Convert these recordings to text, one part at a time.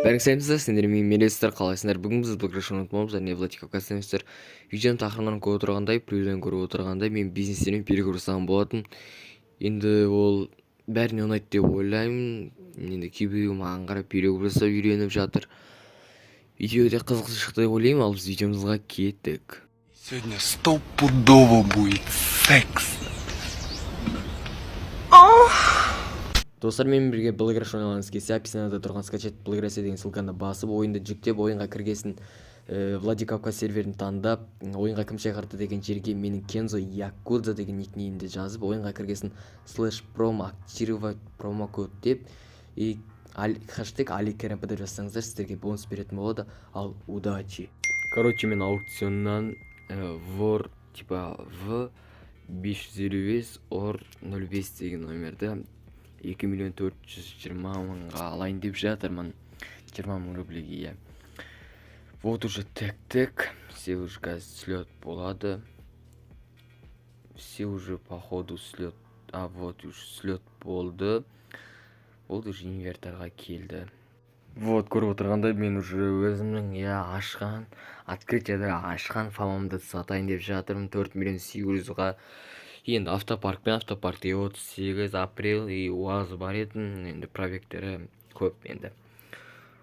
Бәріңіз сәлеметсіздер, сендер мен Мелестер, қалайсыңдар? Бүгін біз Блэк Раша ойнайтын және Владикавказдамыздар. Видеоның тақырыбынан көріп отырғандай, превьюден көріп отырғандай, мен бизнестермен переговор жасаған болатын. Енді ол бәріне ұнайды деп ойлаймын. Енді кейбіреуі маған қарап переговор жасап үйреніп жатыр. Видео өте қызықты шықты деп ойлаймын, ал біз видеомызға кеттік. Сегодня стопудово будет секс. Достар, менімен бірге Блэк Раша ойнағыңыз келсе, описанияда тұрған «Скачать Блэк Раша» деген ссылканы басып, ойынды жүктеп, ойынға кіргесін Владикавказ серверін таңдап, ойынға кім шақырды деген жерге менің Кензо Якудза деген никнеймді жазып, ойынға кіргесін /промо активировать промокод деп и #АлиКРМП деп жазсаңыздар, сіздерге бонус беретін болады. Ал удачи! Короче, мен аукционнан вор типа В 555 ор 05 деген номерді 2 миллион 420 мыңға алайын деп жатырмын, 20 мың рубльге, иә. Вот уже тік, все, уже қазір слет болады. Все, уже походу слет. А, вот уже слет болды, вот уже инвентарьға келді. Вот көріп отырғандай, мен уже өзімнің, иә, ашқан, открытияда ашқан фамамды сатайын деп жатырмын 4 миллион 800-ға. Енді автопаркпен, автопаркте 38 апрель и УАЗ бар еді, енді пробегтері көп енді.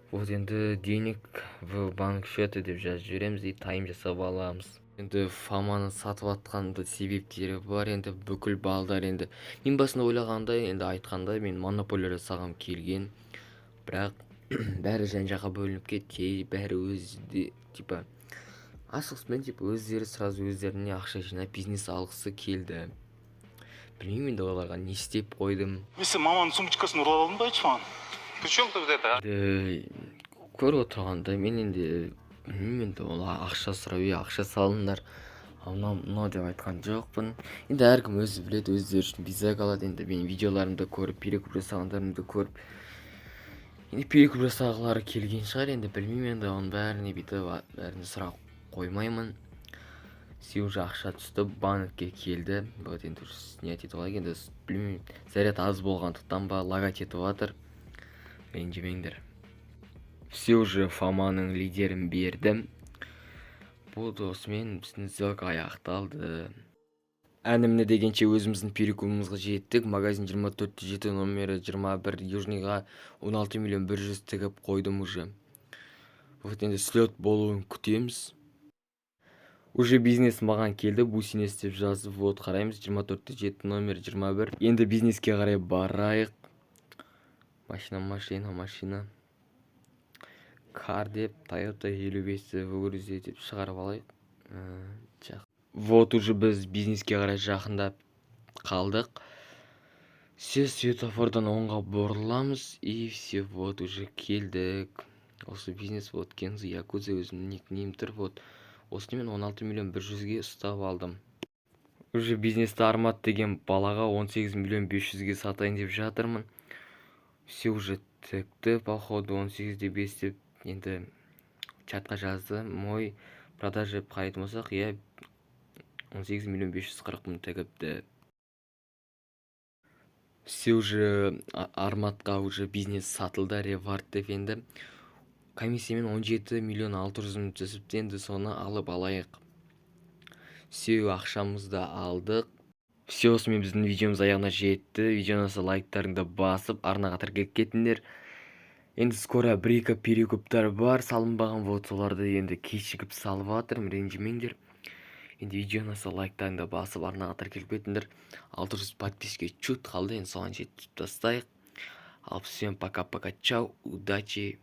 Вот енді «денег в банк счета» деп жазып жібереміз и тайм жасап аламыз. Енді фаманы сатып жатқанымда себептері бар. Енді бүкіл балдар, енді мен басында ойлағандай, енді айтқандай, мен монополия жасағым келген, бірақ бәрі жан жаққа бөлініп кетті, бәрі өзі типа асығыспен, типа өздері сразу өздеріне ақша жинап, бизнес алғысы келді. Білмеймін енді, оларға не істеп қойдым. Мен сен маманың сумочкасын ұрлап алдың ба, айтшы маған. При чем тут это, а? Енді көріп отырғандай, мен енді білмеймін, енді ол ақша сұрап, ей, ақша салыңдар, анау мынау деп айтқан жоқпын. Енді әркім өзі біледі, өздері үшін бизак алады. Енді менің видеоларымды көріп, перекуп жасағандарымды көріп, енді перекуп жасағылары келген шығар. Енді білмеймін, енді оның бәріне бүйтіп бәріне сұрақ қоймаймын. Все, уже ақша түсті, банкке келді. Вот енді уже снять етіп алайық. Енді білмеймін, заряд аз болғандықтан ба, лагать етіп жатыр, ренжімеңдер. Все, уже фаманың лидерін бердім. Болды, осымен біздің сделка аяқталды. Әні міне дегенше өзіміздің перекупымызға жеттік. Магазин 24/7, номері 21, Южныйға 16 миллион 100 тігіп қойдым уже. Вот енді слет болуын күтеміз. Уже бизнес маған келді, бусинес деп жазып. Вот қараймыз, 24/7, номер 21. Енді бизнеске қарай барайық. Машина, машина, машина, кар деп Тойота 55-ті выгрузить деп шығарып алайық. Вот уже біз бизнеске қарай жақындап қалдық. Все, светофордан оңға бұрыламыз и все, вот уже келдік. Осы бизнес, вот Кензо Якудза, өзімнің никнейм тұр. Вот осыны мен 16 миллион 100-ге ұстап алдым. Уже бизнесті Армат деген балаға 18 миллион 500-ге сатайын деп жатырмын. Все, уже тікті, походу 18-де 5 деп енді чатқа жазды. Мой продажа деп қарайтын болсақ, иә, 18 миллион 540 мың тігіпті. Все, уже Арматқа уже бизнес сатылды. Ревард деп енді комиссиямен 17 миллион 600 мың түсіпті. Енді соны алып алайық. Все, ақшамызды алдық. Все, осымен біздің видеомыз аяғына жетті. Видеоны ұнаса, лайктарыңды басып, арнаға тіркеліп кетіңдер. Енді скоро бір екі перекуптар бар салынбаған, вот соларды енді кешігіп салып жатырмын, ренжімеңдер. Енді видео ұнаса, лайктарыңды басып, арнаға тіркеліп кетіңдер. 600 подписчикке чуть қалды, енді соған жеткізіп тастайық. Ал всем пока пока, чао, удачи.